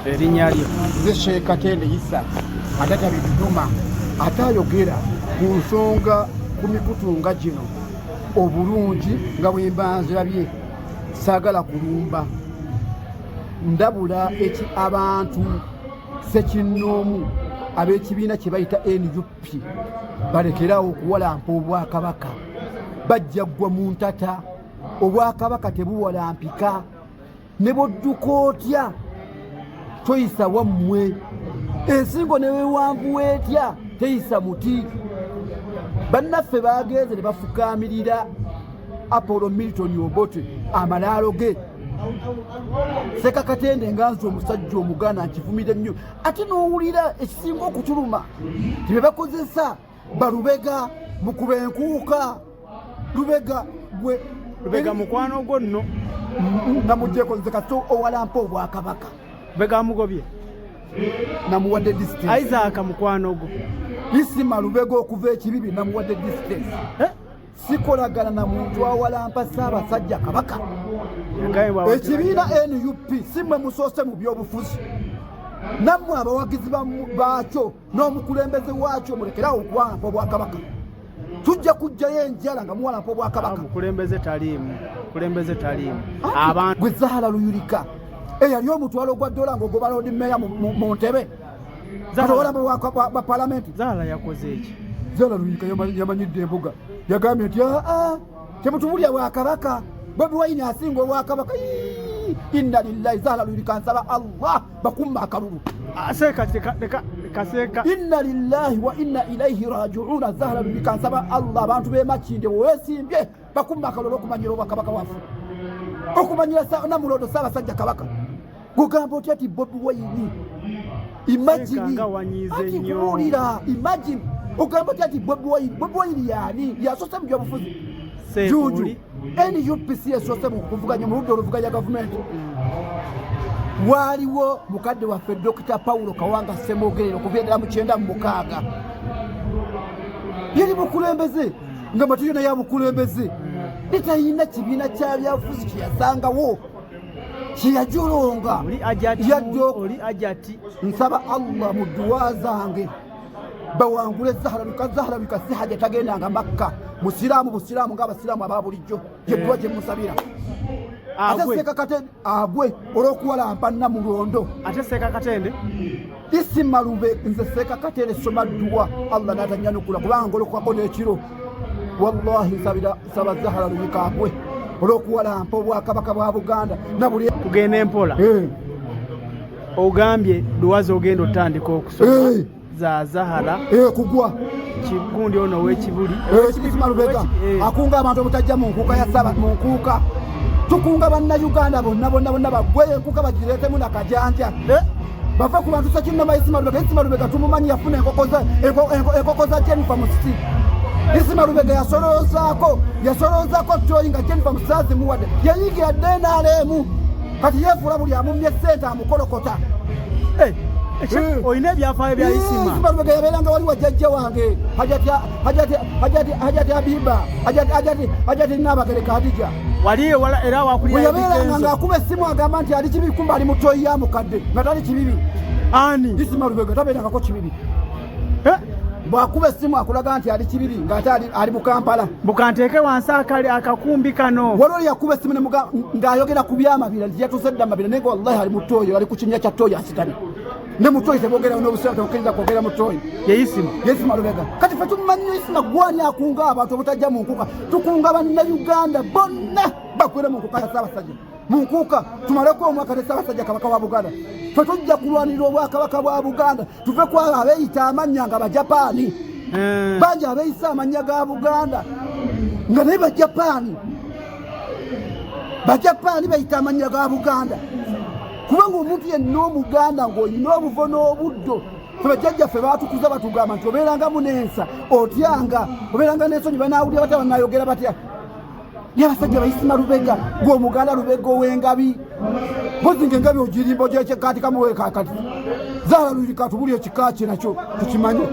Erinnya lyo? Nze Sheikh Katende Isa atata biduduma ate ayogera ku nsonga ku mikutu nga gino obulungi nga bwe mba nzirabye. Saagala kulumba, ndabula eki abantu ssekinnoomu ab'ekibiina kye bayita NUP balekerawo okuwalampa Obwakabaka, bajja ggwa mu ntata. Obwakabaka tebuwalampika, ne bwodduka otya toyisa wammwe, ensingo ne wewanvuwa etya teyisa muti. Bannaffe bagenze ne bafukaamirira Apollo Milton Obote amalaalo ge. Sekakatende nga nze omusajja Omuganda nkivumire nnyo, ate n'owulira ekisinga okutuluma tibye bakozesa balubega mukuba enkuuka. Lubega gwe Lubega mukwano gwo nno. Namugyeko nze kasita owalampa Obwakabaka. Lubega amugobye. Namuwadde distance. Isaac mukwano gwo. Isima Lubega okuva ekibibi namuwadde distance. Eh? Sikolagana na muntu awalampa Ssaabasajja Kabaka. Ekibiina NUP si mmwe musoose mu byobufuzi, nammwe abawagizi baakyo n'omukulembeze waakyo mulekerawo okuwalampa Obwakabaka. Tujja kujjayo enjala nga muwalampa Obwakabaka. Mukulembeze taliimu, kulembeze taliimu. Abantu gwe Zahara Luyirika eyali omutwalo gwa dola ng'ogoba Lord Meya mu ntebe bwa palamenti. Zahara yakoze eki? Zahara Luyirika yamanyidde embuga, yagambye nti aa temutubulya Bwakabaka, Bobi Wine asinga Obwakabaka. Inna lillahi. Zahara Luyirika, nsaba Allah bakumma akalulu. Kaseeka. Inna lillahi wa inna ilaihi rajiuna. Zahara Luyirika, nsaba Allah abantu b'emakinde weesimbye bakumma akalulu okumanyira Obwakabaka waffe, okumanyira Namulondo Ssaabasajja Kabaka. Gugamba otya ti Bobi Wine? Imagine ati kubuulira, imagine ogamba otya ti Bobi Wine? Bobi Wine yaani yasoose mu byobufuzi? Juju NUPC esoose mu kuvuganya mu ludda oluvuganya gavumenti. Waaliwo mukadde waffe Dokita Paulo Kawanga Ssemogerere okuva ddala mu 96, yali mukulembeze nga matuyo naye abukulembeze, netayina kibiina kya byabufuzi kyeyasangawo kyeyajolonga. Yadde nsaba Allah mu dduwa zange bawangule Zahara Luka. Zahara Luka si haja, tagendanga Makka, musiraamu busiraamu ng'abasiraamu aba bulijjo, gyedduwa gye musabira. Ate Seeka agwe olw'okuwalampa Namulondo. Ate Seeka Katende? Isima Lube, nze Seeka Katende soma dduwa Allah n'atanyanukula kubanga ngolokako n'ekiro. Wallahi nsabira, nsaba Zahara Luyika agwe olw'okuwalampa Obwakabaka bwa Buganda nabuli. Tugende mpola. Eh. Ogambye duwa zogenda otandika okusoma Eh. za Zahara Eh, kugwa. Kigundi ono ow'ekibuli. Isima Lubega akunga abantu obutajja mu nkuuka ya saba mu nkuuka. Tukunga Bannayuganda bonna bonna bonna bagweyo enkuuka bagireetemu nakajanja, bave ku bantu sekinnoma. Isima Lubega, Isima Lubega tumumanyi, yafuna enkoko za Jennifer Musiti. Isima Lubega yasoloozaako toyi nga Jennifer Musiti azimuwadde, yayingira dde NRM. Kati yeefuula buli amumye sente amukolokota. Olina ebyafaayo bya Isima? Isima Lubega yabeeranga wali wa jjajja wange Hajati Abiba, Hajati Nabagereka Hadija. Wali wala era wakulira. Bwe yabeeranga ng'akuba essimu agamba nti ali Kibibi, kumba ali mutoyi ya mukadde nga tali Kibibi. Ani? Isima Lubega tabeerangako Kibibi. Bw'akuba essimu akulaga nti ali Kibibi ng'ate ali mu Kampala. Bukanteeke wansi akali akakumbi kano. Waliwo yakuba essimu ng'ayogera ku byamabira nti yatuuse dda Mabira, naye nga wallahi ali mutoyi, ali ku kinnya kya toyi asitamye ne mutoyi, teboogera n'obusiraamu tebukkiriza kwogera mutoyi. Ye Isima? Isima Lubega. Kati fe tumanyi Isima gwani akunga abantu obutajja mu nkuuka. Tukunga Bannayuganda bonna bakwere mu nkuuka ya Ssaabasajja, mu nkuuka tumaleko omwaka ne Ssaabasajja Kabaka wa Buganda. Fe tujja kulwanirira Obwakabaka bwa Buganda, tuve ku abo abeeyita amannya nga Bajapaani. Bangi abeeyisa amannya ga Buganda nga naye Bajapaani. Bajapaani bayita amannya ga Buganda, kubanga omuntu yenna Omuganda ng'olina obuvo n'obuddo, fe bajjajjaffe baatukuza batugamba nti obeerangamu n'ensa, otyanga, obeeranga n'ensonyi, banaawulira batya, banayogera batya? Ye abasajja bayisima Lubega, gwe Omuganda Lubega ow'engabi, mpozi nga engabi ogirimba ogyekati kamuwe. Kakati Zahara Luyirika tubuli ekika kye nakyo tukimanye.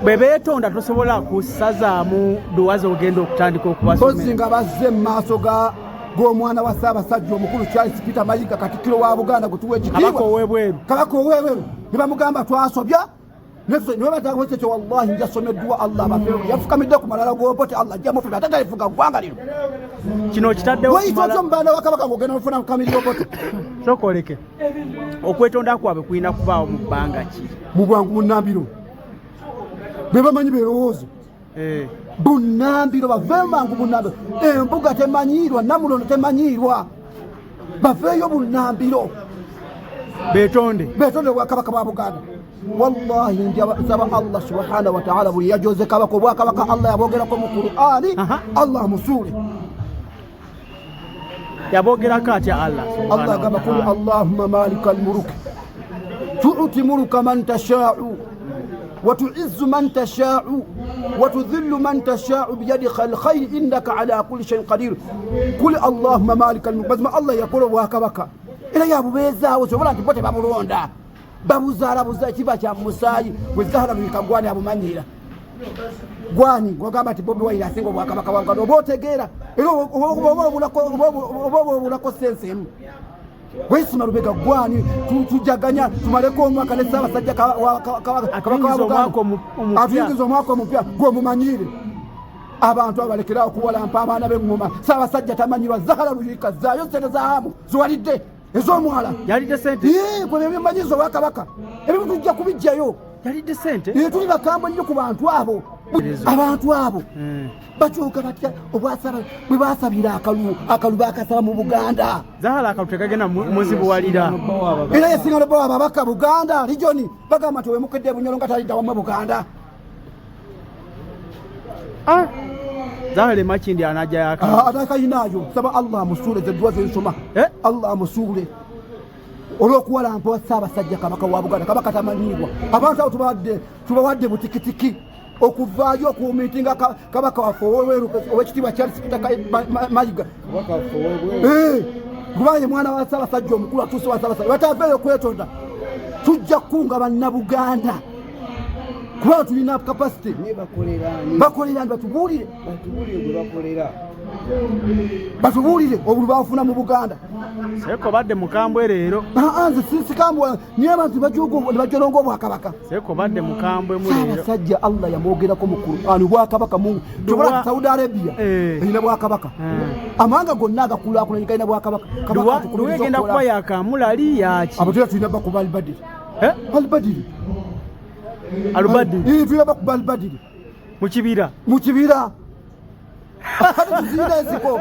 Bwe beetonda tosobola kusazaamu duwa zogenda okutandika okubasomera? Mpozi nga bazze mu maaso ga G'omwana wa Ssaabasajja omukulu Charles Peter Mayiga, Katikkiro wa Buganda, gwe tuwa Kabaka ekitiibwa, ow'ebweru. Kabaka ow'ebweru, ne bamugamba twasobya. Nibabatakyo, wallahi njasomeddwa. Allah abafe yafukamidde ku malala g'obote, Allah ajja mufuga, ate talifuga ggwanga lino. Kino okitaddewo Weyita kumala. Otya omubaana wa kabaka ng'ogenda nofuna kamiri obote? Sooka oleke, okwetonda kwabwe kulina kubaawo mu bbanga ki? Mu bwangu, munambiro, be bamanyi berowoozo. Bunambiro, bave mangu bunambiro. Embuga temanyiirwa, Namulondo temanyiirwa, baveeyo bunambiro. Betonde. Betonde obwakabaka bwa Buganda. Wallahi nsaba Allah subhanahu wataala, buli yajoze kabaka, obwakabaka Allah yabwogerako mu Qur'ani. Allah amusuule. Yabogerako atya Allah Allah subhanahu agamba wa kul ta'ala? Allahumma malika almuluki tuuti muluka man tashau watuizu man tashau watudhillu man tashau biyadika alkhairi innaka ala kulli shayin qadir. Kul allahumma malika almuluk. Mazima Allah yakola obwakabaka era yabubeezaawo. Sobola nti bo tebabulonda, babuzaala buza, kiba kya musaayi. Wezahara lwikagwani abumanyira gwani gwagamba nti Bobi Wine asinga obwakabaka bwa Buganda? Oba otegeera era oba obulako sense emu. Wesima Lubega gwani tujaganya tumaleko omwaka ne Ssaabasajja kabaka wa Atuyingiza Buganda. Omwaka omupya. Atuyingiza omwaka omupya gwomumanyire. Abantu abo balekerawo okuwalampa abaana b'eŋŋoma. Ssaabasajja tamanyirwa. Zahara Luyika, zaayo sente za hamu ziwalidde ez'omwala. Yalidde sente? Gwe byebimanyiza obwakabaka, ebimu tujja kubijjayo. Yalidde sente? Tuli bakambwe nnyo ku bantu abo. Abantu abo bakyuka batya? Obwasaba bwe basabira akalulu, akalulu bakasaba mu Buganda. Zahara akalu tekagenda muzibuwalira. Era yesinga nobawa ababaka Buganda regioni, bagamba nti wemukedde Bunyolo nga talidda wamwe Buganda. Ah! Zahara Makindi anajja yaka. Atakayinaayo, saba Allah amusuule, zedduwa zensoma. Eh? Allah amusuule olw'okuwalampa Ssaabasajja kabaka wa Buganda. Kabaka tamanyiibwa. Abantu abo tubawadde butikitiki okuvaayo okumiitinga kabaka waffe ow'ebweru, owekitiibwa Charles Peter Mayiga. Kubanga ye mwana wa Ssaabasajja omukulu atuuse wa Ssaabasajja. Bataveeyo kwetonda, tujja kukunga bannabuganda, kubanga tulina capacity. Bakolera ndi? Batubuulire. Batubuulire gwe bakolera. Batubuulire obulu bafuna mu Buganda. Seeko badde mukambwe leero. Ah, nze sikambwa, niye abantu nebajolonga obwakabaka. Seeko badde mukambwe mu leero. Ssaabasajja Allah yamwogerako mu Qur'ani, bwakabaka mungu tobola. Saudi Arabia erina bwakabaka. Amawanga gonna agakulaakulanye galina bwakabaka. Kabaka atukubiriza Duwa egenda okukola. Kuba yakamulali yaki? Abo tulina bakuba Albadiri. Eh? Albadiri. Alubadiri. Tulina bakuba Albadiri. Mu kibira. Mu kibira, ate tuzirina ensiko.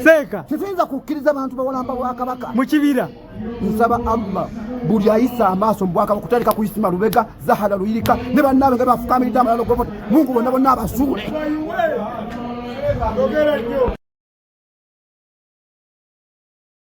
Seeka. Tetuyinza kukkiriza bantu bawalamba bwakabaka. Mu kibira. Nsaba Allah, buli ayisa amaaso mu bwakabaka, kutandika kuyisima Lubega, Zahara Luyirika ne bannaabe nga bafukamiridde amalalo gobota, Mungu bonna bonna abasuule.